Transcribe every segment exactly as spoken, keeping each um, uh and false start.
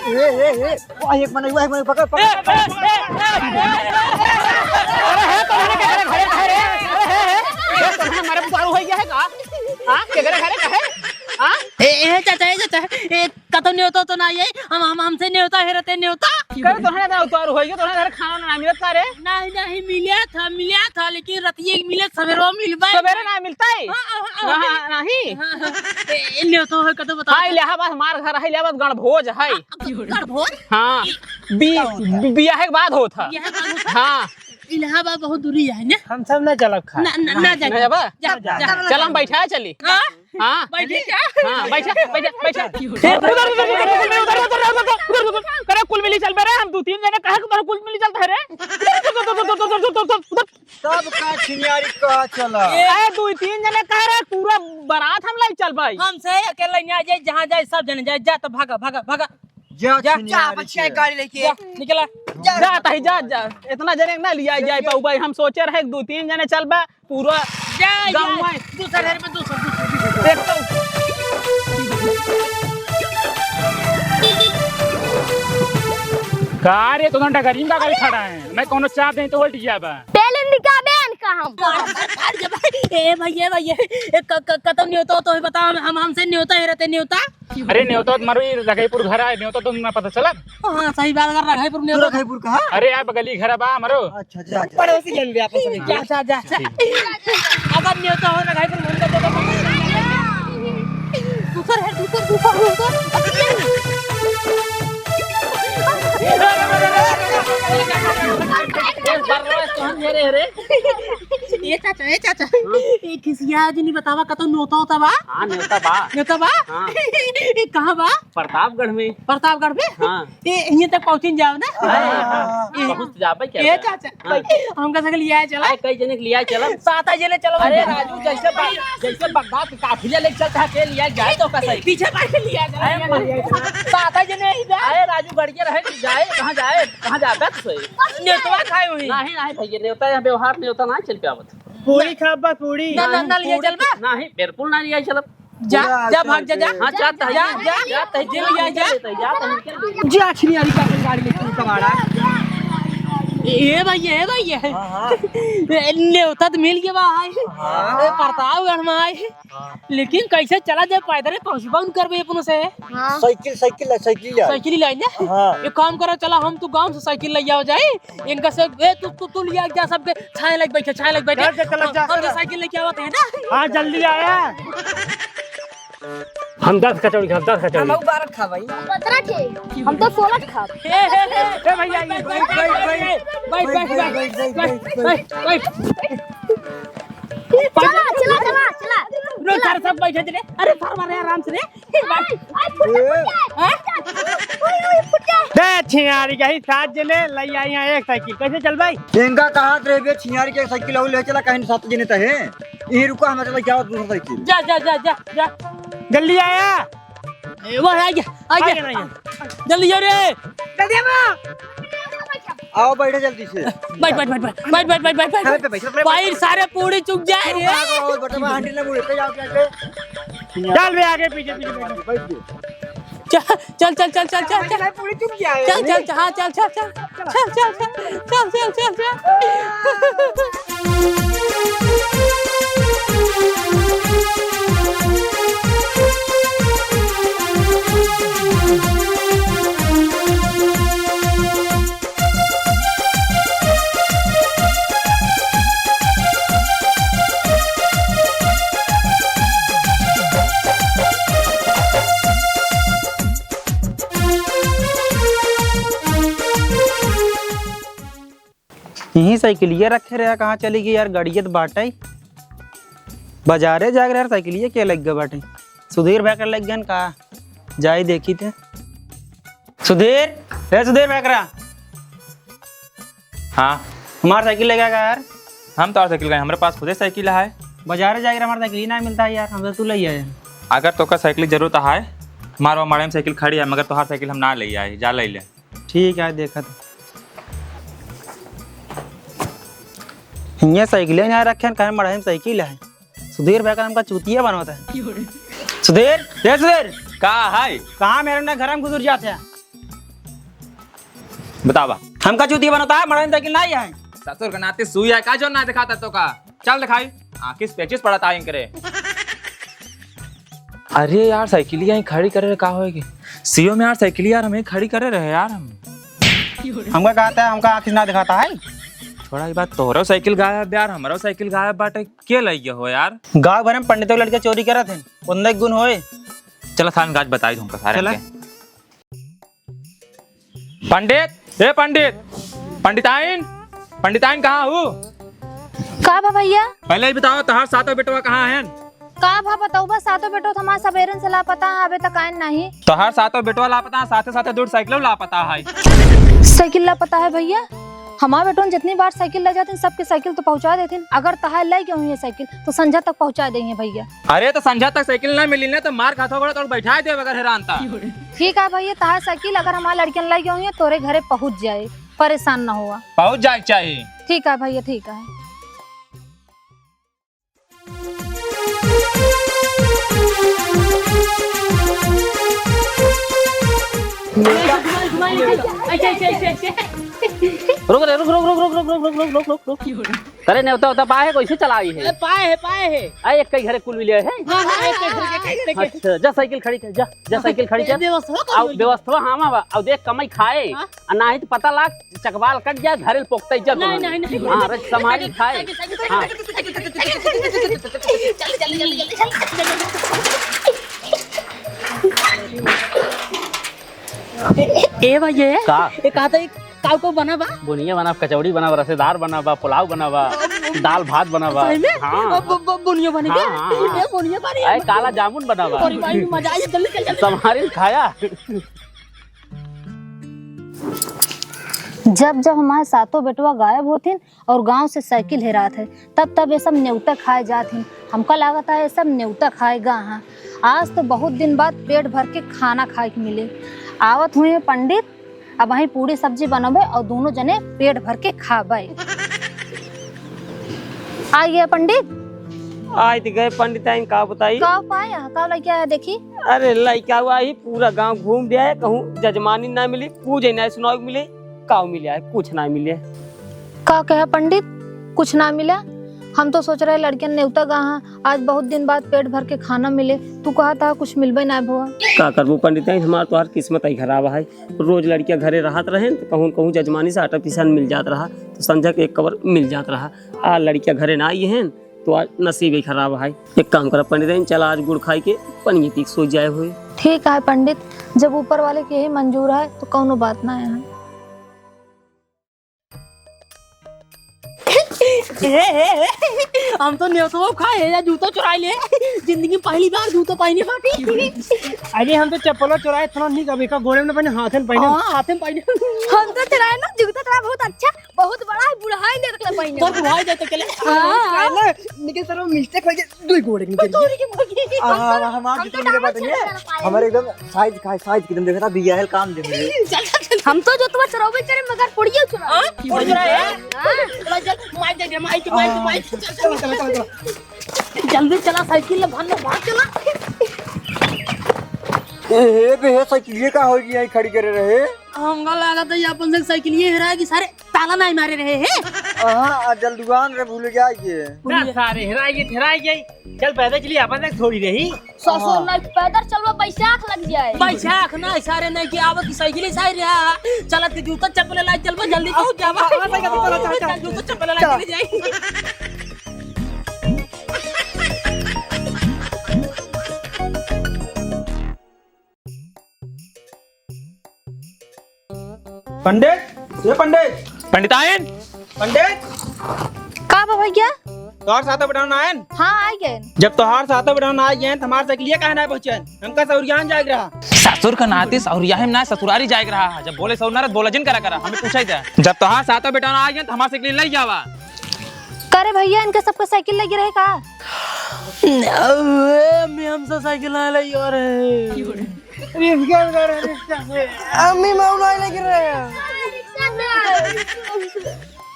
ए, ए, ए, वाह, एक मनई, वाह, एक मनई, पकड़, पकड़। ए, ए, ए, ए, ए, ए, अरे, हे, तोहरे के घरे, घरे, घरे, अरे, हे, हे, हे, तोहरे मारे बुतारू होइ गया है का? हाँ, के घरे, घरे, घरे? हाँ? ए, ए, चाचा, ए, चाचा, ए, कतौ नेवता तो ना आई, हम, हम, हमसे नेवता हेरत है, नेवता। करे तोहरे ना उतारू होइ गया, तोहरे घरे खाना ना मिलत का रे? नहीं, नहीं, मिला था, मिला था, लेकिन रतिये मिले, सवेरो मिलबे। सवेरे ना मिलता है? हाँ, हाँ, हाँ, ना, हाँ। नहीं। हाँ, हाँ। ए, ए, नेवता है, कतौ बताओ हाँ, तो। इलाहाबाद हमार घर है, इलाहाबाद गणभोज है। गणभोज? हाँ, बी-, का होता है? बी-, बियाह के बाद होत है। बियाह के बाद होत है? हाँ। इलाहाबाद बहुत दूरी है ना? हम सब ना चलब खा। ना, ना, ना ना जाए। जाबा? जा, जा, जा। चल, हम बैठा चली। हाँ? हाँ। बैठी जा। हाँ, बैठा, बैठा, बैठा। ए, उधर, उधर, उधर, उधर। करे कुल मिली चल बे रे, हम दो तीन जने कहे कि तोहरे कुल मिली चलता है रे। उधर। सब का छिनियारी कहा चला। ए, दो तीन जने कह रहे, पूरा बारात हम लाई चल भाई। हमसे अकेले नहीं आ जाए, जहाँ जाए सब जने जाए, जा तो भागा, भागा, भागा। जा, जा, छिनियारी जा, के। गाड़ी लेके। जा, निकला। जा। जा, तही जा, जा। इतना जने ना लिया जाए पाऊ भाई, हम सोचे रहे दो तीन जने चल बा, पूरा जा, गाँव जा। में। दूसरा घर में दूसरा, दूसरा, दूसरा। एक तो का रे, तो घंटा गरीब का गाड़ी खड़ा है, मैं कोनो चाप नहीं तो उल्ट गया बा। तेल निकाबे न का हम। ए भाई, ए भाई, ए, क-, क-, कतौ नेवता तो बता, हम, हम, हमसे नेवता हेरत है, नेवता। अरे नेवता तो मारो, ये रघईपुर घर आए, नेवता तो ना पता चला। हाँ, सही बात कर, रघईपुर तू नेवता। रघईपुर कहाँ? अरे यार, बगली घर बा मारो। अच्छा, जा, जा। पड़ोसी जन भी आपस में। जा, जा, जा, जा। अगर नेवता हो रघईपुर, हम तो, तो, तो दूसर है, दूसर, दूसर, दूसर। अरे, अरे। ए चाचा, ए चाचा, हाँ। ए खिसिया जिनी बतावा, कतौ नेवता होता बा? हाँ, नेवता बा। नेवता बा? हाँ। ए कहाँ बा? प्रतापगढ़ में। प्रतापगढ़ में? हाँ। ए, इहाँ तक पहुँचिन जाओ ना। हाँ, हाँ, हाँ। ए, पहुँच जाबे क्या ए बा? चाचा, हाँ। हमका संग लिया चला। अरे, कई जने के लिया चला। सात जने चलो। अरे राजू, जैसे ब-, जैसे बगदाद के काफिला लेके चलता है, के लिया जाए तो का सही? पीछे बैठ के लिया चला। अरे, सात जने ही जा। अरे राजू, गड़िया रहे कि जाए, कहाँ जाए? कहाँ जाबे तो सही? नेवतवा खाए हुई। नहीं, नहीं भैया, नेवता यहाँ व्यवहार नेवता ना चल पावत। पूरी खाबा, पूरी। ना, ना, ना लिए चलबा। नहीं, बिल्कुल ना लिए चलब। जा, पूरा जा, भाग जा, जा। हाँ, जा, तही जा, जा, जा, तही जा, जा, जा, जा, जा, तही जा। जा, छिनियारी का गाड़ी में तू कबाड़ा। ए भाई, ए भाई, ए। हाँ, हाँ। ए, नेवता तो मिल गया भाई। हाँ। ए, प्रतापगढ़ में आई। हाँ। लेकिन कैसे चला जाए, पैदल पहुँचबा न करबे अपनों से। हाँ। साइकिल, साइकिल ला, साइकिल ला। साइकिल लाई ना? हाँ। एक काम करो, चला हम तू गाँव से साइकिल ले आओ जाए। इनका से, ए, तू, तू, तू लिया जा सबके, छाए लग बैठे, छाए लग बैठे। चल, चल, चल, हम, चल। हम तो साइकिल लेके आवत है ना। हाँ, जल्दी आया। हम दस कचौड़ी खाब, दस कचौड़ी। हम बारह खा भाई। पतरा के, हम तो सोलह खा। ए, ए, ए, ए भैया, ये बैठ, बैठ, बैठ, बैठ। चला, चला, चला, चला। रुक, सारे सब बैठे थे रे। अरे, फर मारे आराम से रे। ए, ए, फुट जा, फुट जा। हाँ? ओए, ओए, फुट जा। दे छिनारी कहीं सात जने लई आई हैं एक साइकिल। कैसे चल भाई? इनका कहा रे बे छिनारी के साइकिल और ले चला कहीं सात जने तो है। यहीं रुका, हम चला क्या दूसरा साइकिल। जा, जा, जा, जा, जा। जल्दी आया। ए, वो आ गया, आ आ गया। गया, आ गया। जल्दी आ रे। जल्दी आ। आओ, बैठो जल्दी से। बैठ, बैठ, बैठ, बैठ। अरे, पे बैठ, पे बैठ। भाई, सारे पूरी चुक जाए रे। आओ, आओ, बैठो, वहाँ हंडी ना मुड़े, पे जाओ, क्या पे? चल बे, आगे पीछे, पीछे बैठो। बैठ गए। चल, चल, चल। नहीं, पूरी चुक जाए। चल, चल, चल, हाँ, चल, चल, चल। चल, चल, चल। चल, चल, चल, चल। यहीं साइकिलिया रखे रहा, कहाँ चली गई यार? गड़ियत बाटे, बाजारे जाके रहे, साइकिलिया के लग गए बाटे? सुधीर भैया के लग गए का? जाई देखी थे। सुधीर, ए सुधीर भैया करा। हाँ। हमार साइकिल लेके आ यार। हम तो साइकिल गए, हमारे पास खुदे साइकिल है। बाजारे जाके हमार साइकिल ही ना मिलता है यार, हम तो तू ले आए। अगर तोका साइकिल की जरूरत है, हमारे वहाँ मड़ई में साइकिल खड़ी है, मगर तोहार साइकिल हम ना ले आए, जा ले ले। ठीक है, देखत। हियाँ साइकिल ना रखे, कहे मड़ई में साइकिल है। सुधीर भैया का हमका चूतिया बनवत है। सुधीर, ए सुधीर। का है? कहाँ मेरे ना घर में घुसुर जात है? बतावा। हमका चूतिया बनता है, मड़ाइन साइकिल नाहीं है। ससुर का नाती सुई है का जो ना दिखाता तो का? चल दिखाई। आँखिस पेचिस पड़त आए करे। अरे यार, साइकिलिया यहीं खड़ी करे रहे, का होएगी? सियो में यार, साइकिलिया यार, हमें खड़ी करे रहे यार हम। हमका कहता है, हमका आँखिस ना दिखाता है। छोड़ा ये बात, तोहरो साइकिल गायब यार, हमरो साइकिल गायब बाटे, के लइ गयो हो यार? गाँव भर में पंडितों के लड़के चोरी करत हैं, उन्ने गुण होए। चला थान गाज बताई तुमका सारे चला। के। पंडित, ए पंडित, पंडिताइन, पंडिताइन कहाँ हू? का भा भइया? पहिले ही बतावा, तोहार सातों बेटवा कहाँ हैं? का भा बतउबा, सातों बेटवा तो हमार सबेरन से लापता है, अबे तक आएन नाहीं। तोहार सातों बेटवा लापता है, साथे साथे दूर साइकिलो लापता है। साइकिल लापता है भइया? हमार बेटवन जितनी बार साइकिल ले जातिन, सबके साइकिल तो पहुँचा देतिन। अगर तहार लइ गए हुइहैं साइकिल, तो संझा तक पहुँचा देइहैं भइया। अरे, तो संझा तक साइकिल ना मिली ना, तो मार खात होगा, तो बैठा दे बगैर हैरान था। ठीक है भइया, तहार साइकिल अगर हमार लड़कियन लइ गए हुइहैं, तोरे घरे पहुँच जाए, परेशान ना हुआ। पहुँच जाए के चाही। ठीक है भइया, ठीक है। रुक रे, रुक, रुक। अरे नेवता होता पाए है, कैसे चलाई है? ए, पाए है, पाए है। आ, एक कई घरे कुल मिले है। हाँ, हाँ, एक कई घरे, एक कई घरे। अच्छा, जा साइकिल खड़ी कर, जा, जा साइकिल खड़ी कर। व्यवस्था कर आओ, लो। व्यवस्था हाँ, हाँ, आओ देख कमाई खाए। हाँ। आ, नाहीं तो पता लाग, चकवाल कट जाए, घरे पोकता इज्जत नहीं, नहीं, नहीं। हाँ, रच संभाल खाए। हाँ। ए भइया, का? ए, कहा था, एक काउ काउ बना बा? बुनिया बना, कचौड़ी बना बा, रसेदार बना बा, पुलाव बना बा, दाल भात बना बा। सही में? हाँ। अब ब-, ब-, बुनिया बने हाँ, क्या? हाँ, हाँ। ए, बुनिया बने। अरे, काला जामुन बना बा। अरे भाई, मजा आ गया, जल्दी चल, जल्दी। संभारी खाया। जब जब हमार सातों बेटवा गायब होथिन और गाँव से साइकिल हेरात है, तब तब ये सब नेवता खाए जात हिन। हमका लागत है, ये सब नेवता खाए गा हाँ। आज तो बहुत दिन बाद पेट भर के खाना खाए के मिले। आवत हुइहैं पंडित, अबहीं पूड़ी सब्जी बनबे और दोनों जने पेट भर के खाबे। आ गया पंडित। आइ त गए पंडिताइन, का बताई? का पाया? का लइके आया देखी? अरे लइका हुआ ही पूरा गाँव घूम दिया है, कहूँ जजमानी ना मिली, पूजे ना सुनावे के मिले, काउ मिले है, कुछ ना मिले। का कहा पंडित, कुछ ना मिला? हम तो सोच रहे लड़कियन नेवता गा हाँ, आज बहुत दिन बाद पेट भर के खाना मिले, तू कहा था कुछ मिलबे ना भवा। का करबू पंडिताइन, हमार तो हर किस्मत ही खराब है। रोज लड़किया घरे रहत रहे तो कहूँ कहूँ जजमानी से आटा पिसान मिल जात रहा, तो संझा के एक कवर मिल जात रहा। आ लड़किया घरे ना आई हैं तो आज नसीब ही खराब है। एक काम करा पंडित, चला आज गुड़ खाई के पनिया पी के सो जाए होए। ठीक है पंडित, जब ऊपर वाले के यही मंजूर है तो कौनो बात ना है। ए, ए, ए, हम तो नेवतवा खाए या जूता चुराई ले। जिंदगी में पहली बार जूता पहने बाटी। अरे हम तो चप्पलो चुराए, इतना निक अब एका गोड़े में पहने, हाथे में पहने। हाँ, हाथे में पहने। हम तो चुराए ना, जूता चुराए बहुत अच्छा, बहुत बड़ा है, बुढ़ाई ले तक ले पहने। तोर बुढ़ाई जाए तो के ले। हाँ। चुराए ना, लेकिन सर वो मिस्टेक हो गया, दो ही गोड़े निकल गए। तोरी के मुर्गी। आ, हम तो, हमार हम जूता तो मेरे डांस बात नहीं है। चला पाए। हमारे एकदम साइज का है, साइज की तुम देखा था, बिया है, काम दे दे। चल, चल, चल। हम तो जो तुम्हारा चुरावे चले, मगर पुड़िया चुरा। हाँ? पुड़िया चुरा है? हाँ। चला, चल, मार दे, मार दे, मार दे, मार दे, चल, चल। चला, चला, चला, चला। जल्दी चला, साइकिल ले, भाग, भाग चला। ए, हे बे, हे साइकिल ये का होगी, यहीं खड़ी करे रहे? हमका लागत है, ये अपन से साइकिल ये हेरा कि सारे ताला नाहीं मारे रहे हैं। हाँ, आ जल्दुआन रे, भूल गया ये। ना सारे, हेराई गई, हेराई गई। चल पैदल चली, अपन तक थोड़ी रही। ससुर हाँ। नहीं, पैदल चलबा, बैसाख लग जाए। बैसाख ना, सारे नहीं कि आवत की साइकिल ही सारी रहा। चलत के जूता चप्पल लाई चलबा, जल्दी पहुंच जाबा। हाँ, हाँ, सही बात है, चलो, चलो, चलो। जूता चप्पल लाई चली जाए। पंडित, ये पंडित। पंडिताइन। पंडित। का बा भैया? तोहार सातों बेटवा ना आयन? हाँ, आ गए। जब तोहार सातों बेटवा ना आ गए, तो हमार साइकिलिया काहे ना पहुँचन? हमका सौरियान जाए के रहा। ससुर का नाती सौरिया है ना, ससुरारी जाए के रहा। जब बोले सौर ना रहा, बोला जिन करा करा, हमें पूछा ही था। जब तोहार सातों बेटवा ना आ गए, तो हमार साइकिल ले जावा। करे भैया, इनके सबके साइकिल लगी रहे का? अबे, अम्मी हमसे साइकिल ना लई और है। अम्मी, मैं उड़ाई लेके रहे।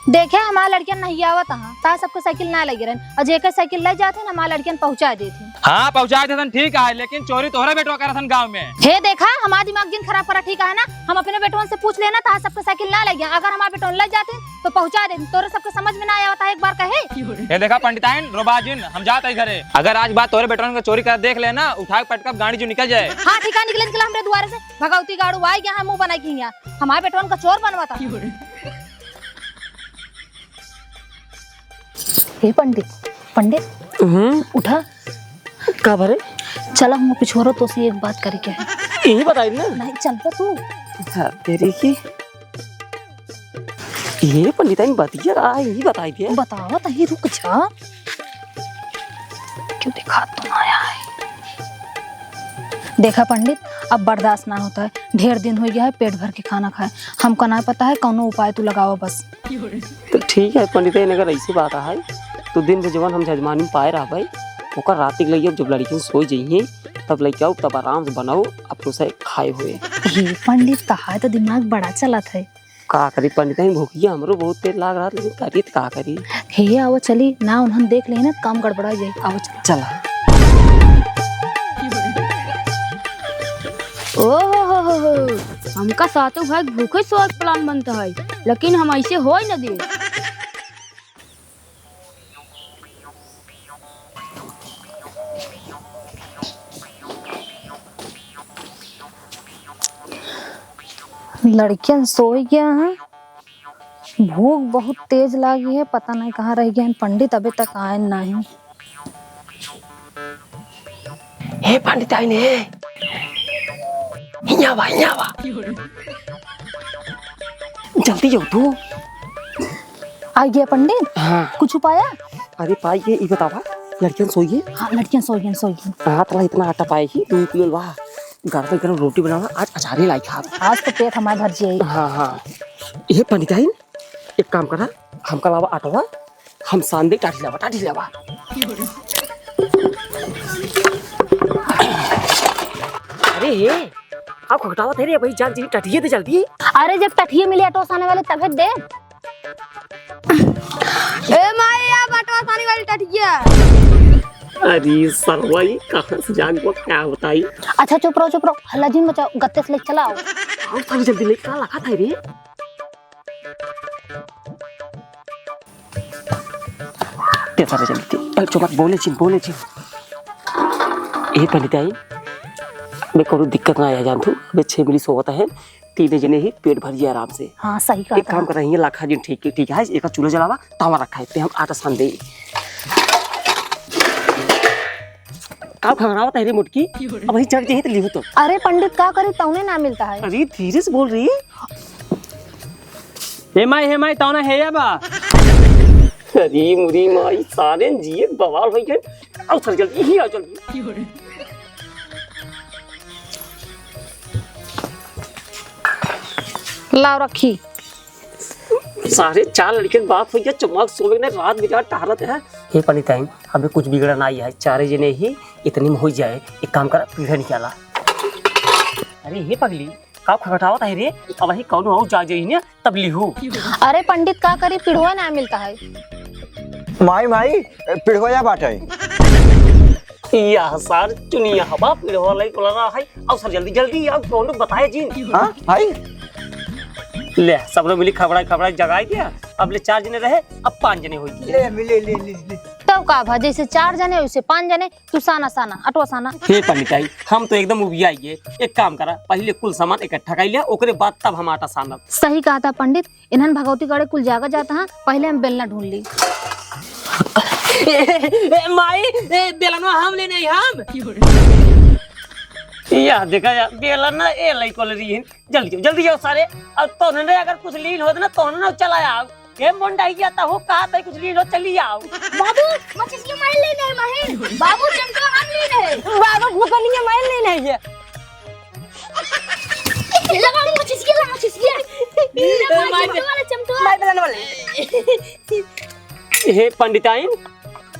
देखे, हमार लड़कियन नहीं आवत हैं, ता सबके साइकिल ना लगे रहन, और जेके साइकिल ले जात हैं ना, हमार लड़कियन पहुँचा देत हैं। हाँ, पहुँचा देत हन, ठीक है, लेकिन चोरी तोहरे बेटवा करत हन गाँव में। हे देखा, हमार दिमाग जिन खराब करा, ठीक है ना, हम अपने बेटवन से पूछ लेना, ता सबके साइकिल ना लगे, अगर हमार बेटवन ले जात हैं तो पहुँचा देत हैं, तोरे सबके समझ में ना आवत है, एक बार कहे। हे देखा पंडिताइन, रोबा जिन, हम जात है घरे। अगर आज बाद तोरे बेटवन का चोरी कर देख लेना, उठा के पटकब गाड़ी जो निकल जाए। हाँ ठीक है, निकले निकले हमरे दुआरे से, भगवती गाड़ू आई गया है मुँह बनाई के यहाँ, हमार बेटवन का चोर बनवा ता। हे पंडित, पंडित, हम्म? उठा। का भरे? चला, हम पिछोरो तो से एक बात करे के है। यही बताई ना। नहीं, चल तो तू। हाँ, तेरी की। ये पंडिताइन बतिया रहा है, यही बताई दिया। बतावा तही, रुक जा। क्यों दिखा तो ना आया है? देखा पंडित, अब बर्दाश्त ना होता है, ढेर दिन हो गया है पेट भर के खाना खाए। हमका ना पता है, कौनो उपाय तू लगावा बस। तो ठीक है पंडित, अगर ऐसी बात है तो दिन भर जवन हम जजमानी पाए रहबे, ओकर रात के लइके जब लड़कियन सोई जइहे, तब लइके आओ, तब आराम से बनाओ, अपनो से खाए हुए। हे पंडित, तहार तो दिमाग बड़ा चलत है। का करी पंडित, भूखिया हमरो बहुत तेज लाग रहा, लेकिन करी तो का करी। हे, आओ चली ना, उन्हन देख ले ना, काम गड़बड़ा जाए। आओ चला। चला। ओहो हो हो हो, हमका सातों भाई भूखे सोए के प्लान बनता है, लेकिन हम ऐसे होए न दे। लड़कियन सोई गया है, भूख बहुत तेज लागी है, पता नहीं कहाँ रह गए हैं पंडित, अबे तक आए नहीं। हे पंडिताइन, हे। हियाँ बा, हियाँ बा। जल्दी आओ तू। आ गया पंडित? हाँ। कुछ उपाय? अरे पाई के, ई बतावा, लड़कियन सोई है? हाँ, लड़कियन सोई गइन, सोई गइन। हाँ, तला इतना आटा पाए ही, दो किलो वा। गरम गरम रोटी बनावा, आज अचारे लाई खाब। आज तो पेट हमार भर जाई। हाँ, हाँ। ये पंडिताइन, एक काम करा, हमका लावा आटवा, हम सान दे, टाटी लावा, टाटी लावा। अरे हे, आप खगटावत है रे भाई, जान जी, टटिए दे जल्दी। अरे जब टटिए मिले आटो साने वाले तबे दे। ए माई, आप आटवा साने वाली टटिया। अरे सरवा, ये कहाँ से जान को क्या बताई? अच्छा चुप रहो, चुप रहो, हल्ला जिन मचाओ, गत्ते से ले चलाओ। आओ सब जल्दी ले, का लखा था रे? ते सारे जल्दी, चल चुप, बोले जिन, बोले जिन। ए पंडिताइन, बे कोनो दिक्कत ना आया जान तू, बे छह मिली सोवत है, तीन जने ही पेट भर जाए आराम से। हाँ, सही कहा एक था। काम कर रही है, लाखा जिन ठीक, ठीक है, एक चूल्हा जलावा, तावा रखा है, ते हम आटा सान दे। का खगड़ावत है रे मोटकी? अब वही जग जही तो लिहू तो। अरे पंडित, का करी, तौने ना मिलता है। अरे धीरे से बोल रही। हे माई, हे माई, तौना है या बा? अरे मुरी माई, सारे जिए बवाल हो गए। आओ सर जल्दी, यही आओ जल्दी। लाओ रखी। सारे चार लड़के बाप हो गया, चुमाक सोवे ने रात बिगाड़ टहरत है। हे पंडिताइन, हमें कुछ बिगड़ा ना आई है, चारे जने ही इतनी में हो जाए। एक काम करा, पीढ़ा निकाला। अरे हे पगली, का खगटावत है रे? अब वही कौनो और जाग जाई ने, तब लिहू। अरे पंडित, का करी, पिढ़वा ना मिलता है। माई, माई, पिढ़वा या बाटे। या सार चुनिया हवा, पिढ़वा लाई बोला रहा है। आओ सर, जल्दी, जल्दी आओ, कौनो बताए जी। हाँ, भाई। ले, सब लोग मिली खबड़ा, खबड़ा जगाई दिया। अब ले चार जने रहे, अब पाँच जने हो गए। ले, ले, ले, ले, ले। तब का भा, जैसे चार जने, वैसे पाँच जने। तू साना, साना, अटवा साना। हे पंडिताई, हम तो एकदम उबिया गए। एक काम करा, पहले कुल सामान इकट्ठा कर लिया, ओकरे बाद तब हम आटा सानब। सही कहा था पंडित, इन्हन भगवती गढ़े कुल जागा जाता है, पहले हम बेलना ढूंढ ली। ए, ए, माई, ए, बेलनवा हम ले नहीं हम। या देखा या, बेलना ए लइको ले रही है। जल्दी जाओ, जल्दी जाओ सारे। अब तोहने अगर कुछ लीन होत ना, तोहने ना चला आओ। ए मुंडा, ये तो हो कहा था कुछ लीन हो, चली आओ। बाबू, मचिस के माइल ले नहीं माही। बाबू, चमचो हम ले नहीं। बाबू, भूतनी के माइल ले नहीं है। लगा मचिस के, लगा मचिस के। ए, मार दे। चमचो वाला, चमचो वाला। मार दे, वाले। हे पंडिताइन,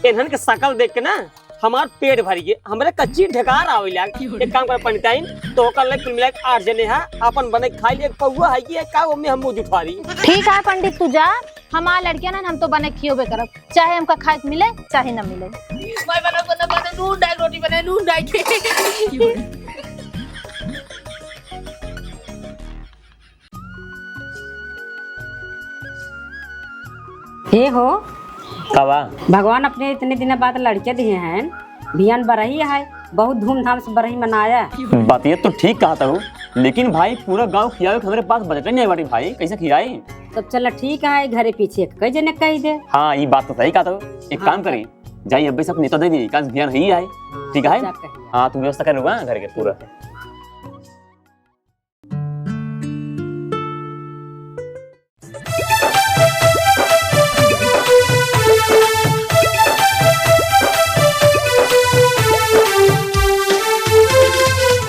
इन्हन के शकल देख के ना हमार पेट भर गए, हमरे कच्ची ढेकार आवे लाग। एक काम कर पंडिताइन, तो ओकर ले कुल मिला के आठ जने हा, अपन बने खाई ले, एक पौवा है कि का ओमे हम मुंह जुठवारी। ठीक है पंडित, तू जा, हमार लड़कियन हन, हम तो बने खियोबे करब, चाहे हमका खाए के मिले, चाहे न मिले। भाई, बना, बना, बना, नून डाल रोटी बना, नून डाल के। हे हो। का बा? भगवान अपने इतने दिन बाद लड़के दिए हैं, बिहान बरही है, बहुत धूमधाम से बरही मनाया। बात ये तो ठीक कहत हो, लेकिन भाई पूरा गाँव खियावे के हमरे पास बजट नहीं बाटी भाई, कैसे खियाई? तब चला ठीक है, घरे पीछे एक कई जने कही दे। हाँ, ये बात तो सही कहत हो। एक हाँ, काम करी, जाई अब्बे सब नेता दे दी, काज बिहान ही आए। हाँ, ठीक है? जा कही। हाँ, तू व्यवस्था कर लूँगा घर के पूरा।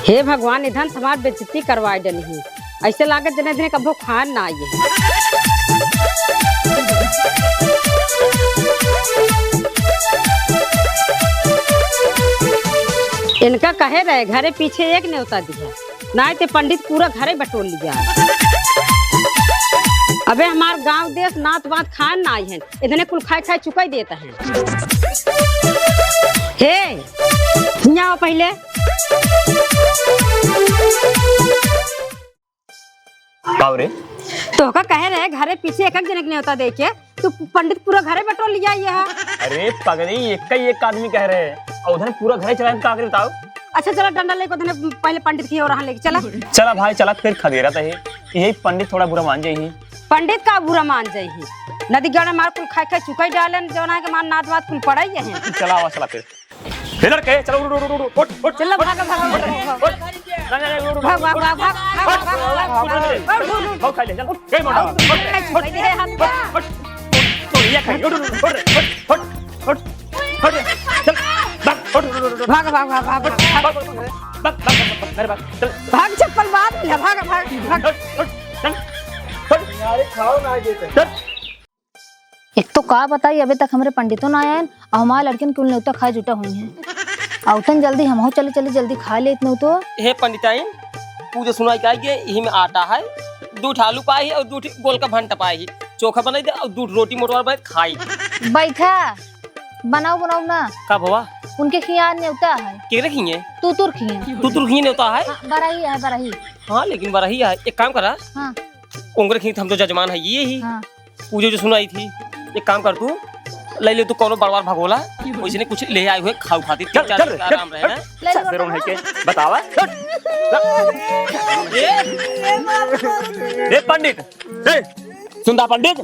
हे भगवान, इधन समाज बेइज्जती करवाए डली ही। ऐसे लागत जने दिने कभो खान ना आई है। इनका कहे रहे घरे पीछे एक नेवता दिया, नाय ते पंडित पूरा घरे बटोर लिया। अबे हमार गांव देश नात बात खान ना आई है, इतने कुल खाए खाए चुकाई देता है। हे, हियाँ आओ पहले। का रे? तोहका कहे रहे घरे पीछे एक एक जने के नेवता दे के, तू पंडित पूरा घरे बटोर लिया ये है। अरे पगली, एक का एक आदमी कह रहे हैं, और उधर पूरा घरे चलाए का करे बताओ? अच्छा चला डंडा लेके उधर पहले पंडित की ओर लेके चला। चला भाई चला, फिर खदेरा तो है, यही पंडित थोड़ा बुरा मान जाई ही। पंडित का बुरा मान जाई ही? नदी गढ़ मार कुल खाए खाए चुकाई डालन, जौन है के मार नाद वाद कुल पड़ाई है। चला आवा चला फिर। हे लड़के, चलो, उठ, उठ, उठ, उठ, उठ, उठ, चलो, उठ, भागो, भागो, उठ, भागो, उठ, भागो। उठ, नहीं, नहीं, उठ, उठ, भाग, भाग, उठ, भाग, भाग, उठ, भाग, भाग, भाग, भाग, भाग, भाग, भाग, भाग, भाग, खाओ, खाओ, ले, चल, गई मोटा, उठ, उठ, उठ, उठ, उठ, भाग, भाग, भाग, भाग, भाग, उठ, उठ, उठ, ये खाइए, उठ, उठ, उठ, उठ, उठ, उठ, उठ, उठ, चल, भाग, उठ, उठ, उठ, उठ, भाग, भाग, भाग, भाग, भाग, भाग, भाग, भाग, भाग, भाग, मेरे भाग, चल। भाग, चप्पल बाद में, भाग, भाग, भाग। उठ, उठ, चल, उठ। अरे, खाओ ना, ये चल। चल। एक तो का बताई, अबे तक हमरे पंडितो ना आयन, और हमार लड़किन कुल नेवता खाए जुटा हुई हैं। और उतन जल्दी हमहू चले, चले जल्दी खा लेत नेवतो। हे पंडिताइन, पूजा सुनाई का आगे, यही में आटा है, दू ठे आलू पाई है और दू ठे गोल का भंटा पाई है, चोखा बनाई दे और दू ठे रोटी मोटवा बनाई खाई। बैठा, बनाओ, बनाओ ना। का भवा? उनके खियान नेवता है। केरे खिए? तू तुर खिए। तू तुर खिए नेवता है? हाँ, बरही है, बरही। हाँ, लेकिन बरही है। एक काम करा। हाँ। उनके खिए हम तो जजमान है ये ही। हाँ। पूजा जो सुनाई थी, एक काम कर तू, ले ले तू कौनो बड़वार भगोला, वैसे नहीं कुछ ले आए हुए खाऊ खाती, चल, तीन चार चल, दिन का चल, आराम रहे, चल, हैं? ले ले सरसों है के, बतावा, चल, चल। ए, ए पंडित, ए, सुनता पंडित,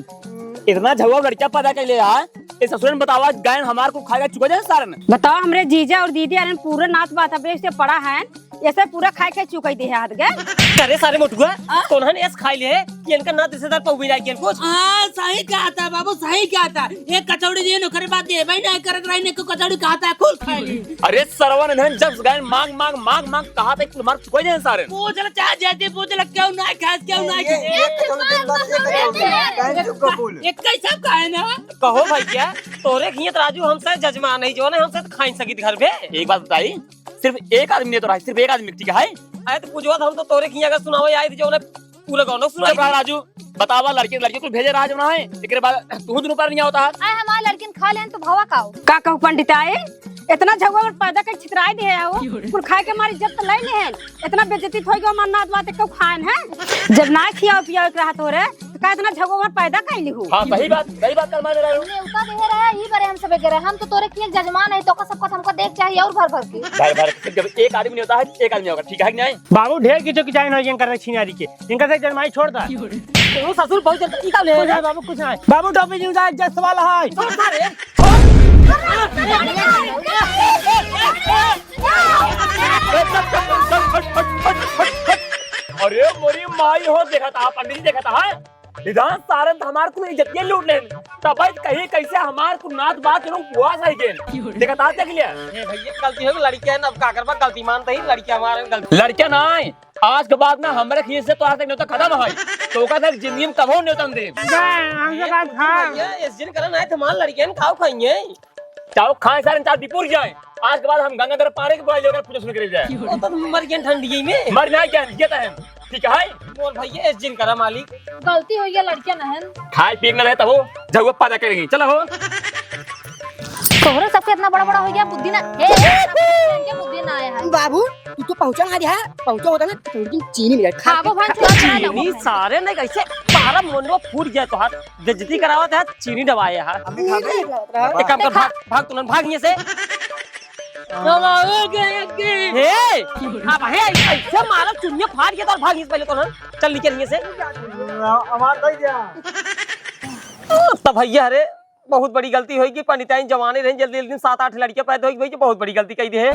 इतना झगड़ा लड़कियां पैदा कर ले यार, इस ससुरन बतावा, गायन हमार को खाएगा चुका जाए सारन। बताओ, हमरे जीजा और दीदी आरन पूरा नात बात हमरे से पड़ा है, ऐसे पूरा खाए खाए चुकाई दे हाथ गए। करे सारे मोटुआ, आ? कौन हन ऐस खाई ले कि इनका ना रिश्तेदार पहुँच जाए कि कुछ? हाँ, सही कहा था बाबू, सही कहा था। एक कचौड़ी दिए, ओकरे बाद दे भाई ना करत रही ने को कचौड़ी कहा था, कुल खाई ली। अरे सरवन, इन्हें जब गायन मांग, मांग, मांग, मांग कहा था कि तुम्हारे चुकाई जाए सारे। पूछ ले, चाहे जैसे पूछ ले, क्यों ना खास, क्यों ना ये, खास? ये कचौड़ी दिन बाद ये कचौड़ी दिन, काहे चुप का बोल? एक कैसा खाए ना? कहो भैया, तोरे खियत राजू हमसे जजमान नहीं, जो ना हमसे तो खाई सकित घर पे। एक बात बताई, सिर्फ एक आदमी नहीं तो रहा, सिर्फ एक आदमी, ठीक है? अरे तो पूछवा तो हम तो तोरे खिया अगर सुनावे आई थी जो ना पूरा गाँव सुनाई चुप रहा थी। राजू, बतावा लड़के लड़के कुल भेजे रहा जो ना है, एकरे बाद तू दोनों पर नहीं होता है। आए हमार लड़किन खा लेन तो भवा का हो? का कहू पंडिताई, इतना झगड़ा पैदा कर छितराई दे है हो, कुल खाए के मारी इज्जत तो ले ले हैं, इतना बेइज्जती होई गो हमार नात बात क्यों खाएन है? जब ना खियाओ पियाओ एक रात हो रहे, तो का इतना झगड़ा पैदा कैली हो? हाँ, सही बात, सही बात कर माने रहे हो। नेवता दे रहे, ई बरे हम सबे के रहे। हम तो तोरे किए जजमान है, तो का सब कथा हमको देख चाहिए और भर भर के। भर भर के, जब एक आदमी नहीं होता है, एक आदमी होगा, ठीक है कि नहीं? बाबू ढेर की जो किचाइन हो, इनकर छिनारी के, इनकर से जजमाई छोड़ दा। तू ससुर बहुत जल्दी निकाल ले। कुछ नहीं बाबू, कुछ नहीं। बाबू टोपी नहीं उतार, जस वाला है। छोड़ सारे। अरे मोरी माई हो, देखा था पंडित जी, देखा था, हाँ? इधर सारन तो हमार कुल इज्जतिया लूट लेन। तब आज कहीं कैसे हमार कुल नात बात लोग बुआ सही गेन। देखा था, देख लिया। ए भैया, गलती हो गई, लड़कियां ना, अब का करबा, गलती मानते ही लड़कियां हमारे गलती। लड़कियां ना आए, आज के बाद ना हमरे खींच से तो आज तक न्योता खत्म है। तो ओकर तक जिंदगी में कभो न्योता न दे। जा, हमसे बात खा। भैया, इस दिन करन आए थे, हमार लड़कियां खाओ खाइए। चाहो खाए सारे, चाहो डिपुर जाए। आज के बाद हम गंगाधर पारे के बोला जाओ, पूजा शुरू करे जाए। वो तो मर गए ठंडी में। मर ना गए, ये तो है। ठीक है। मोर भैया, ऐस जिन करा मालिक। गलती होइ गया, लड़कियां न हन। खाए पिए न रहे तब हो, जब वो पैदा करेंगे। चलो हो। तोहरे सबके इतना बड़ा बड़ा होइ गया, बुद्धि ना, हे, हे, सबके बुद्धि ना आया है। बाबू, तू तो पहुंचा ना दिया, पहुंचा होता ना, तो तुम चीनी मिला खा खाबो के भांग खा- चुरा चुरा चीनी। सारे ने कैसे पारा मुंडो फूट गया तोहार, बेइज्जती करावत है, चीनी डबाए है। हम भी खाबे? एक काम कर, भाग, भाग, तुरंत भाग यहाँ से। ए, अब हे, ऐसे मारा चुनिया फाड़ के तो भाग इस पहले तो ना। चल निकल यहाँ से। हमार दे दिया। तब भैया, अरे, बहुत बड़ी गलती होई कि पंडिताइन जवाने रहे, जल्दी जल्दी सात आठ लड़कियां पैदा होई, भैया, बहुत बड़ी गलती कही दे है।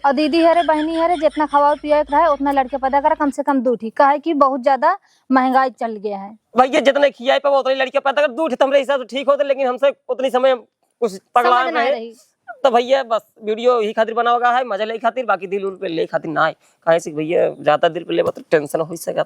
और दीदी है रे, बहनी है रे, जितना खवाओ पियाए के रहे, उतना लड़के पैदा करा, कम से कम दो ठी, काहे कि बहुत ज्यादा महंगाई चल गया है। भैया, जितने खियाए पे उतने लड़के पैदा कर, दो ठी तो हमरे हिसाब से ठीक होते, लेकिन हमसे उतनी समय कुछ पगला समझ ना रहे। रही। तो भैया, बस वीडियो ही खातिर बनावा है, मजा ले खातिर, बाकी दिल उल पे ले खातिर ना है। काहे से भैया, ज्यादा दिल पे ले तो टेंशन हो सकता है।